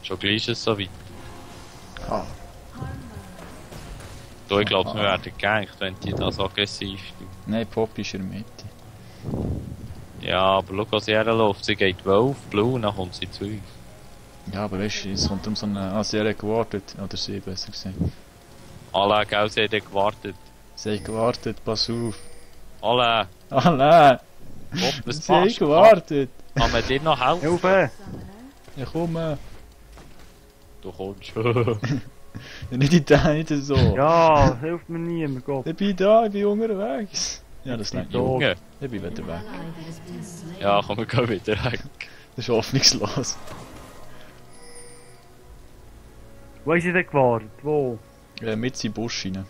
Schon gleich ist es so weit. Ah. Du, ich glaube, wir werden gegankt, wenn die das aggressiv tun. Nein, Poppy ist in der Mitte. Ja, aber schau, was sie herläuft. Sie geht 12, Blue, und dann kommt sie zu uns. Ja, aber weißt du, es kommt um so eine... Ah, sie hat gewartet. Oder sie, besser gesagt. Alle, gell, sie hat gewartet. Sie hat gewartet, pass auf. Alle, Ah nein! Bob, was Sie hat machst du? gewartet! Kann man dir noch helfen? Hilfe! Ich komme! Du kommst. Ja, nicht so! Ja, hilft mir niemand, Gott. Ich bin da, ich bin unterwegs! Ja, das lenkt nicht. Junge. Ich bin wieder weg. Ja, komm, wir gehen wieder weg. Das ist hoffnungslos. Wo ist sie denn gewartet? Wo? Mit in den Busch rein.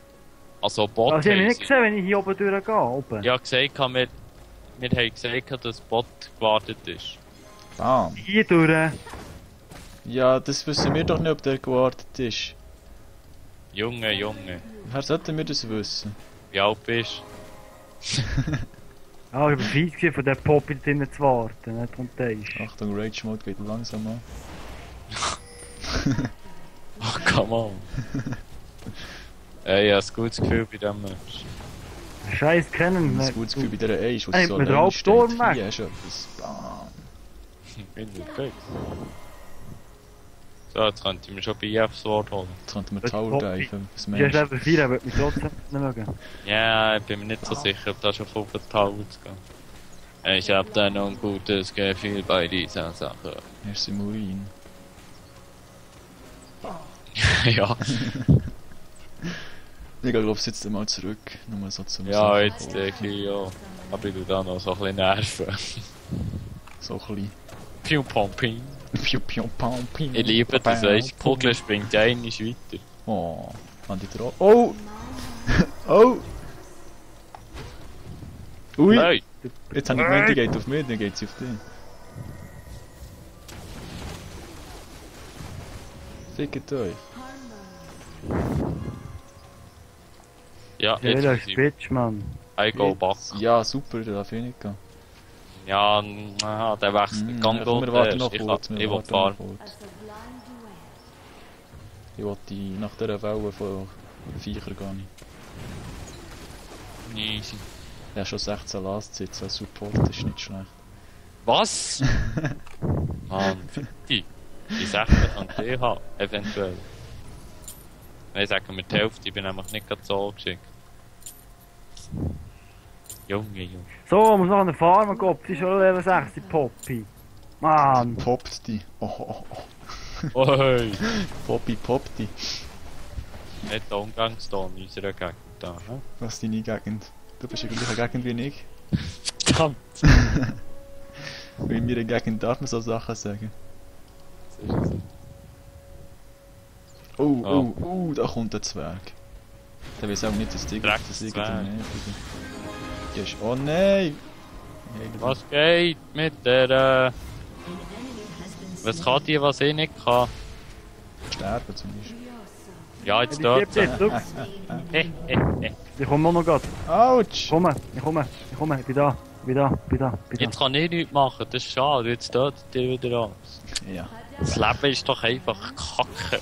Also, Bot Also, ich habe haben nicht sie- gesehen, wenn ich hier oben durchgehe. Oben. Ja, gesagt, wir haben gesagt, dass Bot gewartet ist. Bam! Hier durch. Ja, das wissen wir doch nicht, ob der gewartet ist. Junge, Junge. Woher sollten wir das wissen? Wie alt bist Ah, ich war fies gewesen, von der Poppy drinnen zu warten. Nicht und der ist. Achtung, Rage Mode geht langsam an. du? Ach, come on. Ey, ich habe ein gutes Gefühl bei diesem Mensch. Scheiß kennen. Das gutes Gefühl bei dieser Eis, wo Ey, sie so mit alleine Raubsturm steht. weg. Hier ist etwas. Bam! Bin perfekt. So, jetzt könnte ich mir schon BF-Sword holen. Jetzt könnten wir Das Tower Poppy. diven. Was Ich habe meinst du? Level 4, aber mich trotzdem nicht mögen. Ja, ich bin mir nicht so sicher, ob das schon auf den Tower zu gehen. Ich hab da noch ein gutes Gefühl bei dieser Sache. Hier ist im Urin. Ja, Ich glaube, ich jetzt mal zurück. Nur so zum ja, Sachen jetzt holen. denke ich, ja. Aber ich tu da noch so ein bisschen nerven. So ein bisschen. Piu Pomping. Piu, piu, pam, piu. Ich liebe das, weißt du, die Kugel springt ja einmal weiter. Oh, an die drauf. Oh! Oh! Ui! Hey, Jetzt habe ich gemeint, die geht auf mich, dann geht sie auf dich. Fickt euch. ja, Ja, jetzt der muss ich. Spitz, Mann. I go back. Ja, super, da darf ich nicht gehen. Ja, aha, der wechselt. Gang komm, wir dort warten noch erst. kurz. Ich Wir will warten noch fahren. kurz. Ich will die nach dieser Welle von Viecher gehen. Easy. Ich habe schon 16 Last-Sitze, als Support ist nicht schlecht. Was? Mann, die 16 kann ich haben, eventuell. Nein, sagen wir die Hälfte, ich bin nämlich nicht gerade so geschickt. Junge. So, muss noch an der Farm gehen. Sie ist schon Level 6, die Poppy. Mann. Poppt die. Oh. Oi! Poppy poppt die. Nicht der Umgangston in unserer Gegend da, hä? Was ist deine Gegend? Du bist in der gleichen Gegend wie ich. Verdammt! Weil in meiner Gegend darf man so Sachen sagen. Das ist so. Da kommt der Zwerg. Der weiß auch nicht, dass die Zwerg. Ist. Oh nein! Was geht mit der, Was kann die, was ich nicht kann? Sterben zum Beispiel. Ja, jetzt Ich dort. geb dir jetzt, schau. Ich komme auch noch grad. Autsch! Ich komme. Ich bin da. Jetzt kann ich nichts machen, das ist schade. Jetzt dort dir wieder an. Ja, Das Leben ist doch einfach Kacke.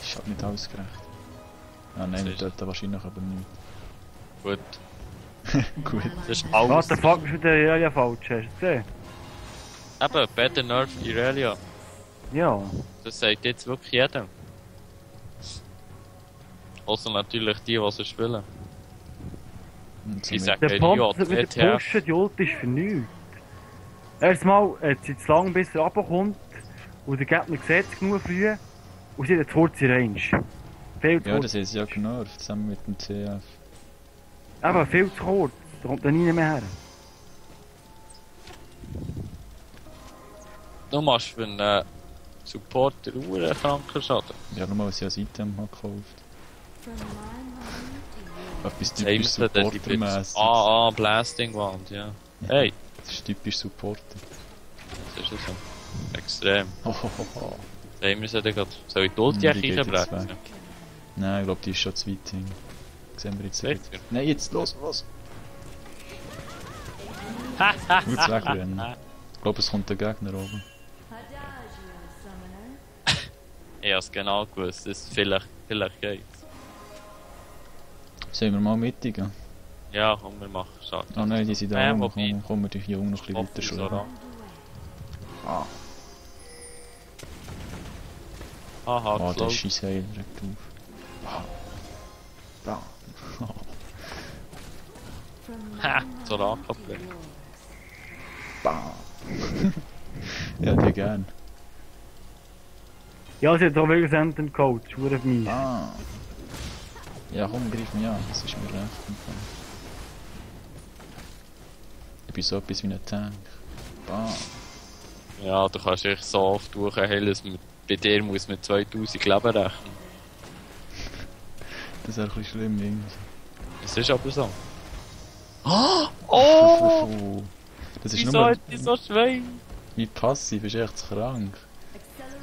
ich hab nicht ausgerecht. Ah nein, Das ist- dort wahrscheinlich aber nicht. Gut, Gut. das ist What alles. the fuck ist mit der Irelia falsch? Hast du es gesehen? Eben, Better Nerf Irelia. Ja. Das sagt jetzt wirklich jedem. Außer natürlich die, die sie spielen. Und so Ich mit- sag Der Rio, Pump mit der ETF. Pushen, die Ult ist für nichts. Erstmal hat sie zu lang, bis er runterkommt und der Gegner sieht es genug früh und sie hat zu kurze Range. Viel zu Ja, kurz. das ist ja genervt, zusammen mit dem CF. Eben, viel zu kurz. Da kommt dann niemand mehr her. Du machst für einen Supporter einen Frankenschaden. Ja, nur mal, was ich als Item habe gekauft. Etwas typisch Jameson, der Supporter-mässig. Blasting Wand, ja. Hey, Das ist typisch Supporter. das ist ja so. Extrem. Hohoho. Jameson, der gerade. Soll ich die Ulti Die geht jetzt reinbrechen? weg. Nein, ich glaube, die ist schon zu weit hin. Sehen wir jetzt Sicher? nicht. Nein, jetzt los, was? Haha! Jetzt wegrennen. Ich glaube, es kommt der Gegner oben. Ich hab's genau gewusst, das vielleicht geht's. Sollen wir mal mittigen? Ja, komm, wir machen Schaden. Ah nein, die sind da. wobei- Komm, wir die Jungen noch ein bisschen weiter So schlagen. ran. Aha, Ah, der close. Scheissheil direkt auf. Da. Ha, so ran kaputt. Bam. Ja, die gern. Ja, sie hat auch wieder Senden Coach, schwurig mies. Ah. Ja, komm, greif mich an. Das ist mir recht. Ich bin so etwas wie ein Tank. Bam. Ja, du kannst dich so oft durchheilen, dass man bei dir muss mit 2000 Leben rechnen. Das ist ein bisschen schlimm irgendwie. Es ist aber so. Oh! Das ist Wieso nur... hat die so Schwein? Wie passiv, ist echt krank.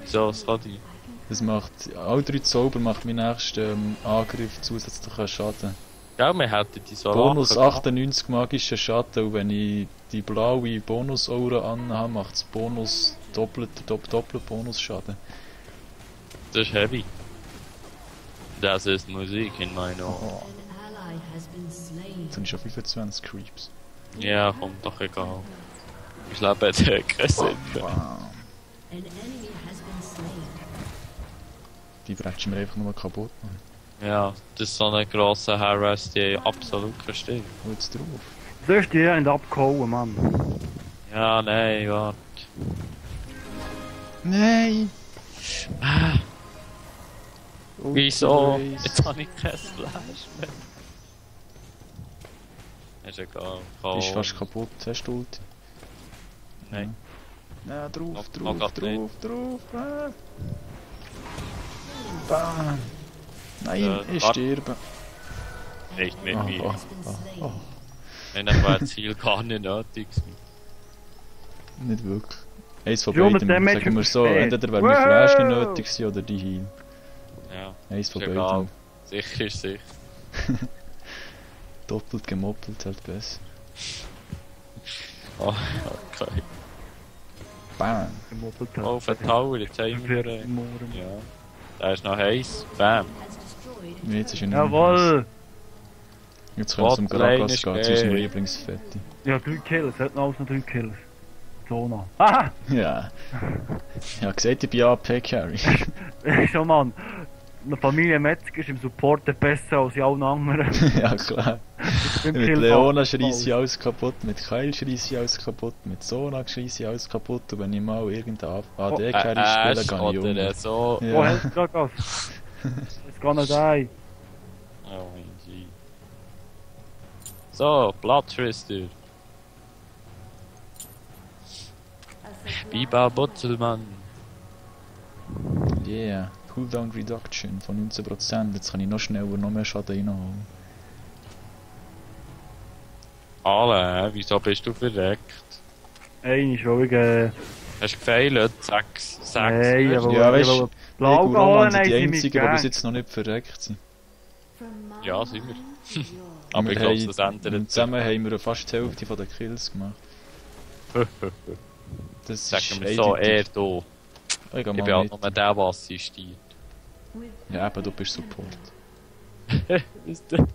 So, was kann die? Das macht... Alle 3 Zauber macht mein nächster Angriff zusätzlichen Schaden. Gell, wir hätten die so Bonus lachen. 98 magischen Schaden und wenn ich die blaue Bonus-Aura anhabe, macht es Bonus doppelt Bonusschaden. Das ist heavy. Das ist Musik in meinen Ohren. Oh, jetzt habe ich schon 25 Creeps. Ja, komm, doch egal. Ich lebe hat keinen Sinn. Wow. Die bretschen mir einfach nur kaputt. Mann. Ja, das ist so ein grosser Harass, die absolut versteht. Wo jetzt drauf? Du hast die nicht abgehauen, Mann. Ja, nein, warte. Nein! Wieso? Ultra Jetzt habe ich kein Slash mehr. Ist egal. Du bist fast kaputt, hast du Ulti? Nein. Ja, drauf, Noch drauf, grad nicht. drauf. Bam! Nein, ich warte. sterbe. Nicht mit Oh, mir. oh, oh, oh. Wenn dann wäre das Ziel gar nicht nötig gewesen. Nicht wirklich. Eins von Ja, mit beiden, dem Match sagen wir so, spät. entweder wäre mein Flash nicht nötig gewesen oder die Heal. Ja, Eins von ist egal. beiden. Sicher ist sicher. Doppelt gemoppelt halt besser. Oh, okay. Bam! Oh, auf den Tower, jetzt haben wir ja. Da ist noch heiß. Bam. Jetzt ist er nicht mehr heiß. Jawohl! Jetzt können wir zum Botlane Gragas ist gehen, geil. zu unserem Lieblingsfetti. Ja, 3 Kills, hat noch alles noch 3 Kills. Zona. Aha! Ja. Ich hab gesagt, ich bin AP-Carry. Schon Mann, eine Familie Metzger ist im Support besser als in allen anderen. Ja, klar. Im Mit Kill- Leona schreisse ich alles kaputt, mit Kyle schreisse ich alles kaputt, mit Sona schreisse ich alles kaputt und wenn ich mal irgendeinen AD-Carry spiele, Ash gehe ich oder um. so. Oh, Ja. hast du gerade was? It's gonna die. Oh, easy. So, Bloodtwister. Biba Butzelmann. Yeah, Cooldown Reduction von 19%, jetzt kann ich noch schneller noch mehr Schaden reinholen. Alle, wieso bist du verreckt? Einmal, weil ich Hast du gefailt? 6. Nein, aber Ja, weißt ich du, blau ich und Roman geholt, sind die haben sie mich einzigen, die bis gegeben. jetzt noch nicht verreckt sind. Ja, sind wir. Aber ich Wir glaube, haben- das ändert Zusammen haben wir fast die Hälfte von den Kills gemacht. Das Sagen ist wir so, eindeutig. du. Ich Ich gehe bin mal halt mit. nur der, was assistiert. Ja, eben, du bist Support. Ist der?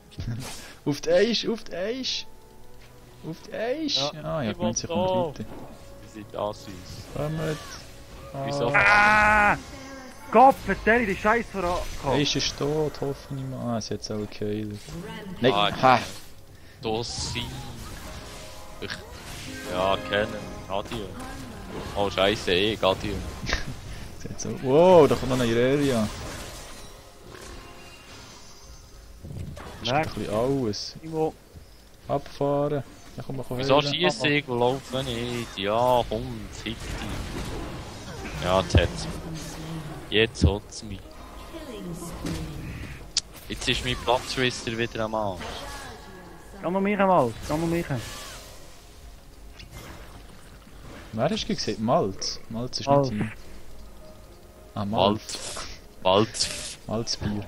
Auf die Eis, auf die Eis! Auf die Eis! Ja, Ah, ich ich hab gemeint, sie will kommt da. weiter. Die sind Assis. Kommt! Wieso? Ah! Gott, vertell die Scheiße voran. Eis ist tot, hoffe ich mal. Ah, sie hat es auch geheilt. Nein, Ah, ha! Dossi. Ich... Ja, kennen. Adieu. Oh, Scheiße, Adieu. Sie hat's auch... Wow, da kommt noch eine Irelia. Das ist ein bisschen alles. Irgendwo. Abfahren. Ja, komm, komm, Wieso heilen. schieße ich und laufe nicht? Ja, komm, fick dich. Ja, jetzt hat's mich. Jetzt hat's mich. Jetzt ist mein Platzschwister wieder am Arsch. Kann noch mich einmal, kann noch mich. Wer hast du gesagt? Malz? Malz ist Malz. nicht hier. Ah, Malz. Wald. Malzbier.